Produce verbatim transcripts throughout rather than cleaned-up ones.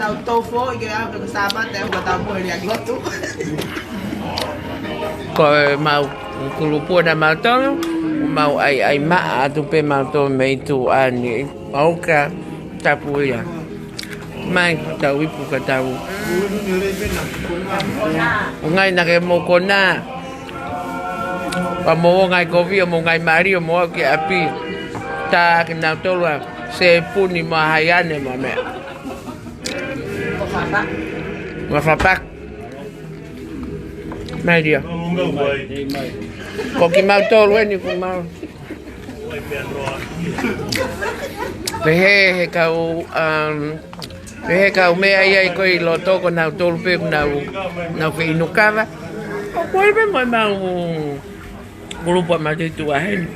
Tau tau foʻi ke ʻave ko Sāpate, ʻoku tau mohe liʻaki lotu. Ko ʻemau kulupu ʻa mautolu, mau ʻai, ʻai maʻa atu pē mautolu mei tuʻa ni, ʻauka tapu ia. Mai, tau ipu ka tau. ʻOku ngali naʻa ke mou konā. Pea mou ngaahi kovi, ʻo mou ngaahi mali, ʻo mou aʻu ki ʻapi. Tā kinautolu ʻa sepuni mo haiane mo meʻa. Mo fapa. Mai lia. Ko kimautolu eni ko mau. Pehē ʻe he kau, um, pehē ʻe he kau meʻa ia ʻi ko ē ʻi loto ko nautolu pē ʻoku nau, nau feʻinukava. ʻO ko e pē mo ʻemau kulupu ʻa Matuituʻa heni.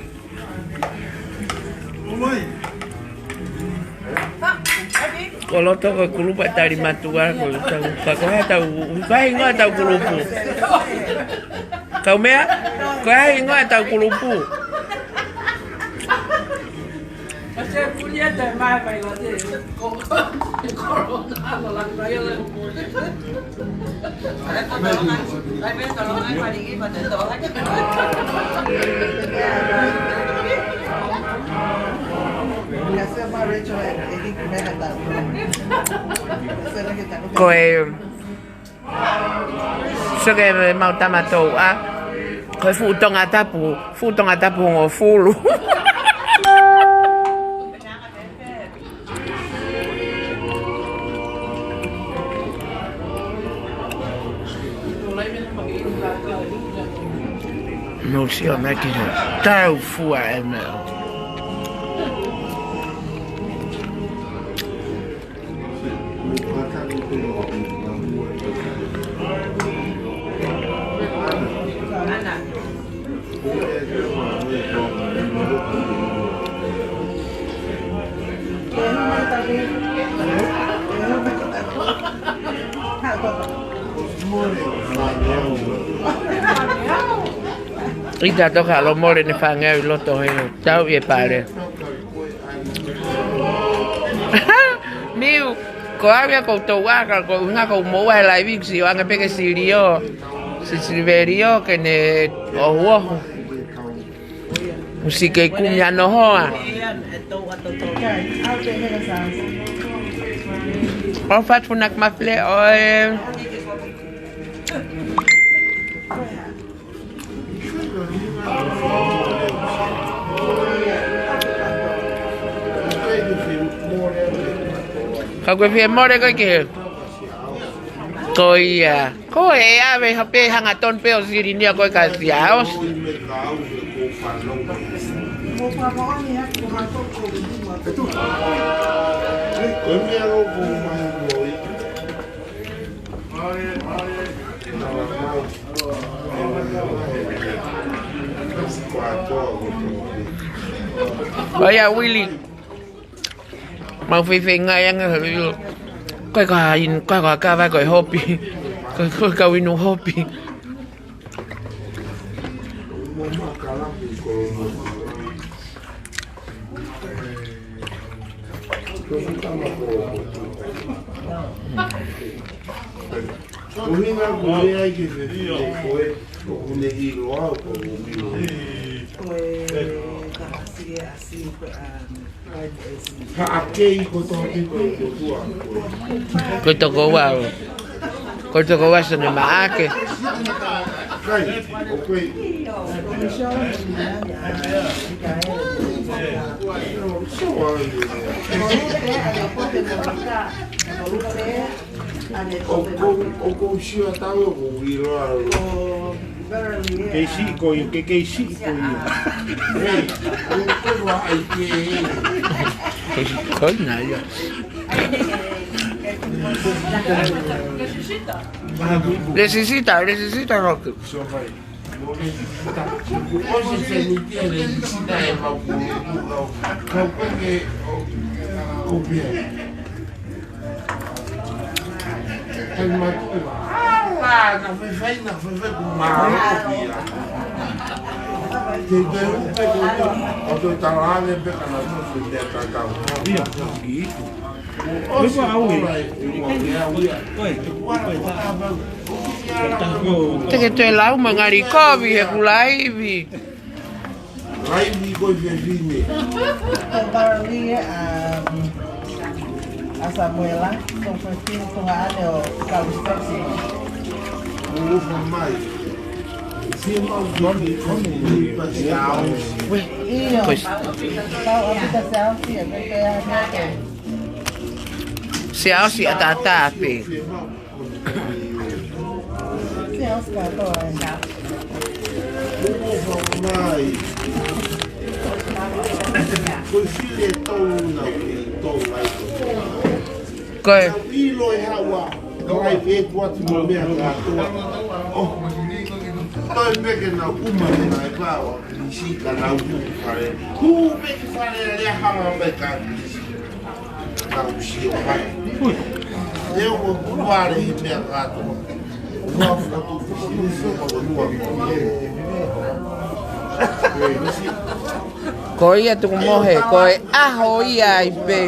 Ko loto ko e kulupu ʻa Talimatua, ko tau, ka ko e hā ʻetau, ko e hā hingoa ʻetau kulupu? Kau meʻa? Ko e hā hingoa ʻetau kulupu? Ko e, sio ki he mau tama touʻa. Ko e fuʻu Tongatapu, fuʻu Tongatapu hongofulu. Mou sio mai ki he tau fua ʻe meʻa. ʻIta toka lo mole ne fāngeau ʻi loto he tau ʻi he pale. Miu, ko au ia ko touʻa ka ko e ʻuhinga ko moua he laivi, ʻoku sio ange pē ke silio. Si siliveli ʻo ke ne ohuohu. ʻOsi ke kumi ʻa e nohoa. ʻOfa atu Funaki Mafile ʻoe. Ka ko e fie mole ko ē ki he. Ko ia. Ko e ʻave ha pē hangatonu pē ʻo silinia ko e ka sia os. ʻOi ʻa Uili. Mau feifeinga ange he io. Ko e ka in, ko e ka kava ko e hopi. Ko e, ko e kau inu hopi. Ko hina ko e ai ke fefine ko e, ʻoku ne ʻilo au, ko ʻoku ʻilo. Ko e ka asi e asi ko e ʻa. Haʻakei ko tō ki ko e kotua. Ko e toko ua. Ko e toko ua sone maʻake. Kai, ʻo koe. ʻOku, ʻoku sio tau ʻoku ʻilo au. Kei siʻi ko ia, ke kei siʻi ko ia. Hei, ʻoku ʻikai ke. Kei siʻi ko ia ia. Lesisita, lesisita, Rocky. Sio mai. Mo lesisita. ʻOsi senitia lesisita e mau kulupu. Kau peke o, o pia. Kai matu. Ala, na fefai, na fefai ku maro pia. Ke te upe ko ia. O to talane pe kana mo se te kakau. Ia, ki itu. Te ke toe lau mo e ngali kovi he kulaivi. Laivi ko e fefine. Ko Caroline, um, a Samuela, ko e fefine ko ngā ane o Kalisitasi. Ufa mai. Sima ufa mai, ko ni ni pa siau. ʻIo. Kau a pita siau si, a pita ya. Siau si a tata pe. Siau si kātoa. Ufa mai. Ko e fili e tau na, e tau lai. Ko e. ʻIlo e hawa. Ko e fie kuati mo mea kātoa. Oh. Toi meke na uma na e pāua. Sika na upu fale. Hu meke fale le hanga mai ka. Ka usi o mai. Ui. Leo mo kuare he mea kātoa. Ua fotu. Ko ia tuku mohe, ko e ʻaho ia ai pē.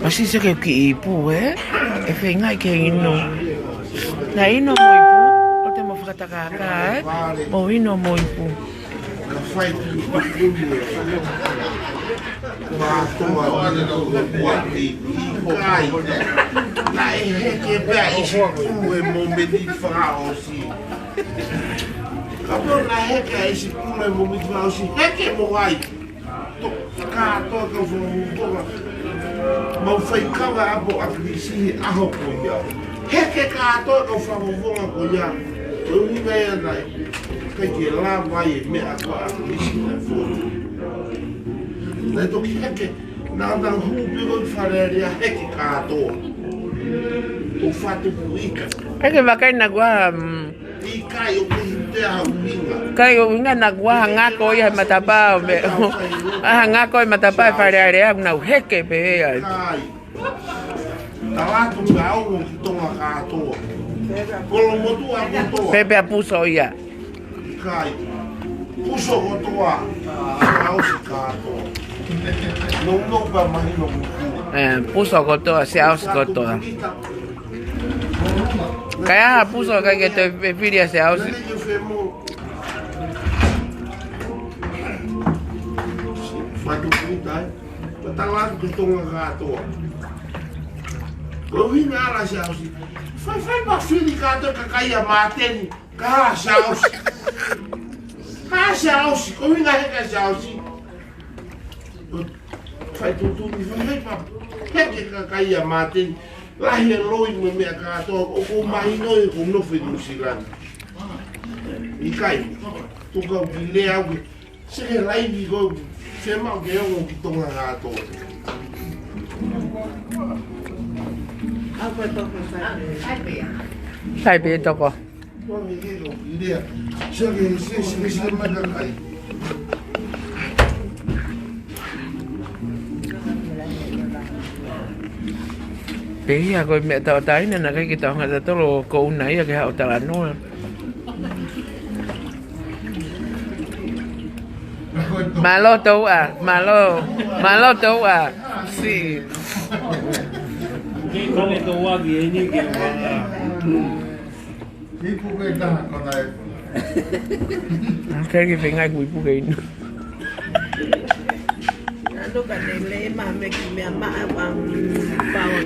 Masi se ke ki ipu, ē? ʻE feinga ke inu. Na inu mo ipu, ʻo te mo fakatakaka, ē? Mo inu mo ipu. Naʻe heke pē ʻa ʻIsi Kulu he momeni fakaʻosi. Kapau naʻe heke ʻa ʻIsi Kulu he momeni fakaʻosi, heke mo ai. Kātoa kau fakafofonga. Mau fai kava ʻapo ʻa Kilisi he ʻaho ko ia. Heke kātoa kau fakafofonga ko ia. Ko e ʻuhinga ia naʻe ʻikai ke lava ai e meʻa ko ʻa Kilisi naʻe fotu. Naʻe toki heke, naʻa nau hū pē ko e Fale Alea heke kātoa. ʻO fatu kuika. Heke vakai na kua, mm, ʻIkai ʻo kehe te au ʻuhinga. Kai ʻo ʻuhinga na kua hanga ko ia he matapā ʻo me. Hanga ko e matapā e Fale Alea, nau heke pē ai. ʻIkai. Tala atu pē au ki Tonga kātoa. Kolomotuʻa kotoa. Pepe a puso ia. ʻIkai. Puso kotoa. Siaosi kātoa. Nounou pē mahino muku. Eh, puso kotoa, siaosi kotoa. Kai aha puso kai ke toe fili ʻa siaosi. Fatu kuita, ē. Patala atu ki Tonga kātoa. Ko e ʻuhinga ala siaosi. Fai, fai ma fili kātoa kakai ʻa Māteni. Ka siaosi. Ka siaosi. Ko e ʻuhinga he ka siaosi. Fai tuʻutuʻuni, fai, fai pa. Heke kakai ʻa Māteni. Lahi e loi mo e meʻa kātoa. ʻOku mahino ʻe ko nofo ʻi Nuʻusila ni. ʻIkai. Tuku au ki lea au ke. Seke laivi ko. Fiemaʻu ke ongo ki Tonga kātoa. Sai pē toko. Pea ko e meʻa tauʻatāina naʻe ʻikai ke tau hanga ʻo tatolo ko una ia ke haʻu talanoa. Mālō Touʻa, mālō, mālō Touʻa. Si. Kei kone Touʻa ki eni ke wanga. Ipu ke taha kona e. Kai ke feinga ku ipu ke inu.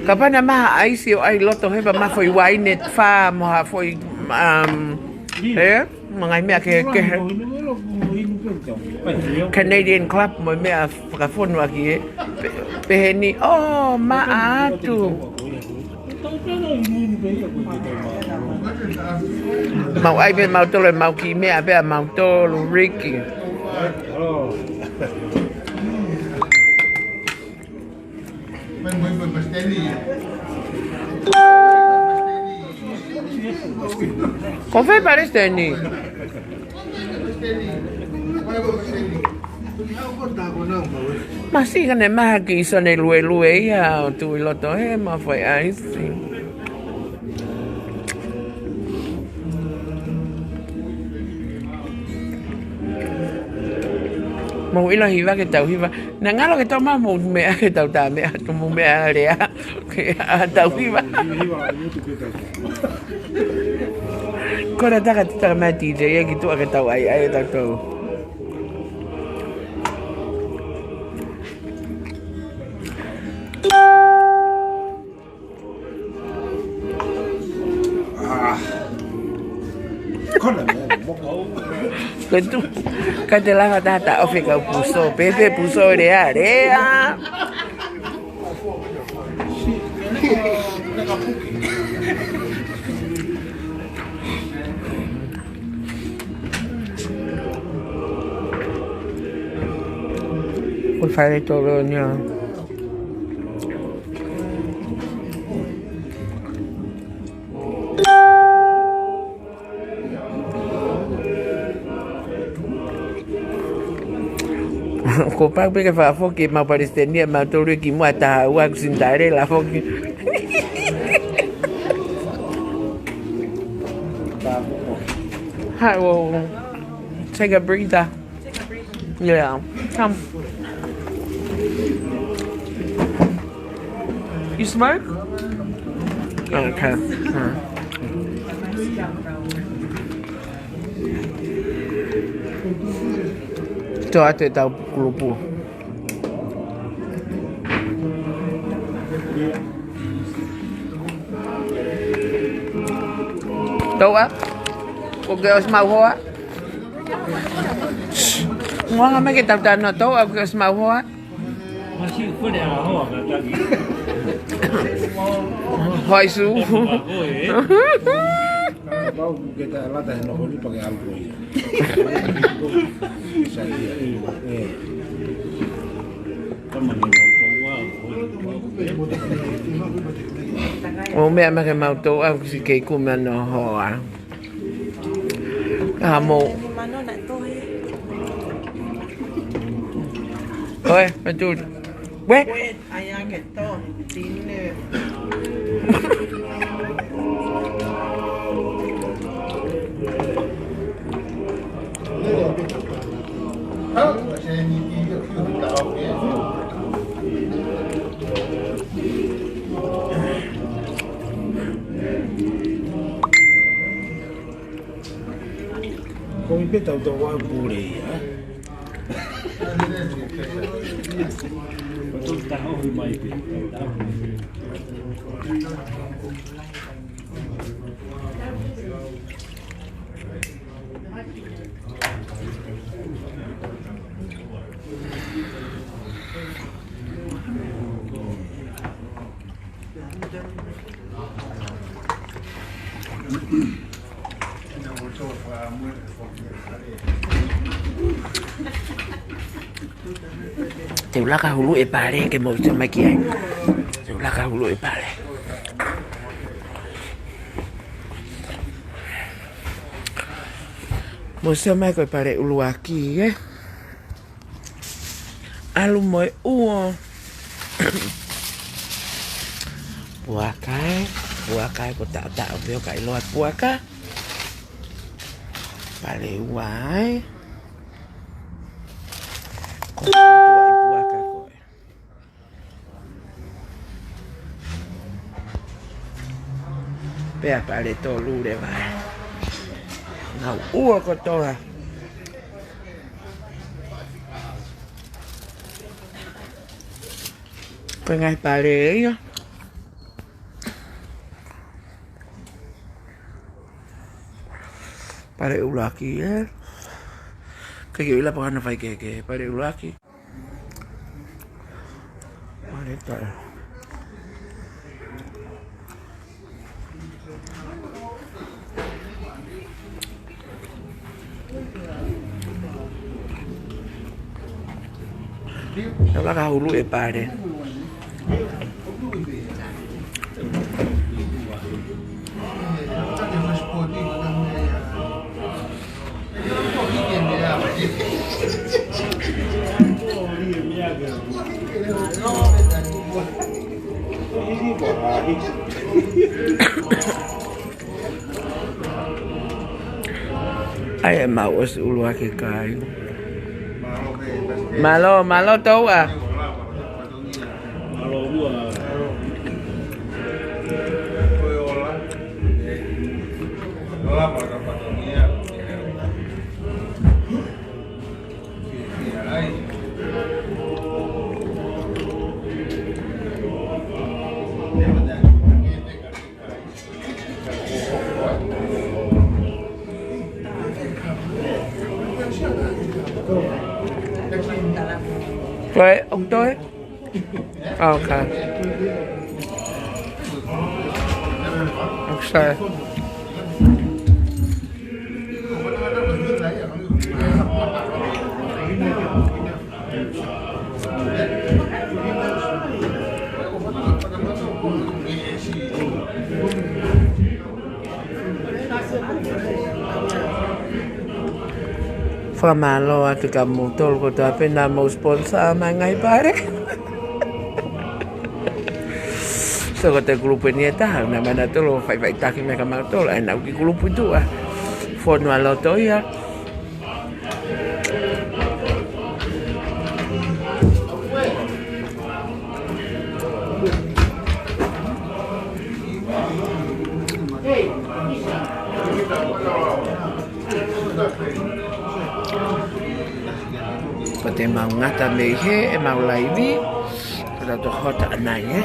Kapau naʻe maha ʻaisi ʻo ʻai loto he pea maha foʻi uaine fā mo ha foʻi, um, ē? Mo e ngaahi meʻa kehekehe. Canadian Club mo e meʻa fakafonu ʻaki ē. Pe-, pehē ni, ʻō, maʻa atu. Mau ʻai pē mautolu ʻemau kiʻi meʻa pē ʻamautolu, Ricky. Ko fē Palesiteni? Masi ka ne maha ki Sone Luelue ia ʻo tuʻu ʻi loto he ma fai ʻaisi. Mou ʻilo hiva ke tau hiva. Naʻa ngalo ke tau maʻu mou meʻa ke tau tā meʻa, tau mou meʻa lea. Ke ʻa tau hiva. Ko e taka te taka mai D J ia ki tuʻa ke tau ʻai ʻai ʻe tautolu. Ah. Kona mo, mo. Ko tu, ka te lava tata ofi ka puso, pepe puso lea, lea. Ko fale tolo nia. Ko pau pē ke fakafoki ʻemau Palesiteni ʻa mautolu ki muʻa taha ua ku Cinderella foki. Hi, well, take a breather. Yeah. Come. You smoke? Okay. Hmm. Tō atu ʻetau kulupu. Tō ā? ʻOku ke ʻosi maʻu hoa? Ngoanga mai ke tau tano tō ā, ʻoku ke ʻosi maʻu hoa? Hoisu. Kapau ke ta lata he noho ni pake alko ia. Sa ia. ʻE. ʻO meʻa mai ke mau tō ā, kusi kei kumi ʻa noho ā. Ka mou. Oe, me tu. Ue. Ai ange to, tine. Ko mi peta uta wa pule ia. Te u laka hulu e pale ke mou sio mai ki ai. Te u laka hulu e pale. Mou sio mai ko e pale ʻuluaki, ē? ʻAlu mo e ʻuo. Puaka ē, puaka ē, ko taʻotaʻo pē ʻo ka ʻiloa puaka. Pale ua ē. Ko e tuʻa ʻi puaka ko ē. Pea pale tolu leva ē. Ngaahi ʻuo kotoa. Ko e ngaahi pale ia. Pale ʻuluaki ē. Ke ke ʻilo pe ko e hā naʻe fai ki he, ki he pale ʻuluaki. Pale tolu. Te u laka hulu e pale. ʻAi ʻemau ʻosi ʻuluaki kai. Mālō, mālō Touʻa. Ko e, ʻoku toe? Okay. Okay. Fakamālō atu kia moutolu kotoa pē naʻa mou sponsor mai ngaahi pale. So ko e kulupu eni ʻe taha, naʻa mau tolu faifaitaki mai kia mautolu, ʻa ena ʻoku kei kulupu ʻi tuʻa. Fonualoto ia. Pea te mau ngata mei hē ʻemau laivi, ka tau toki hota ʻanai, ē?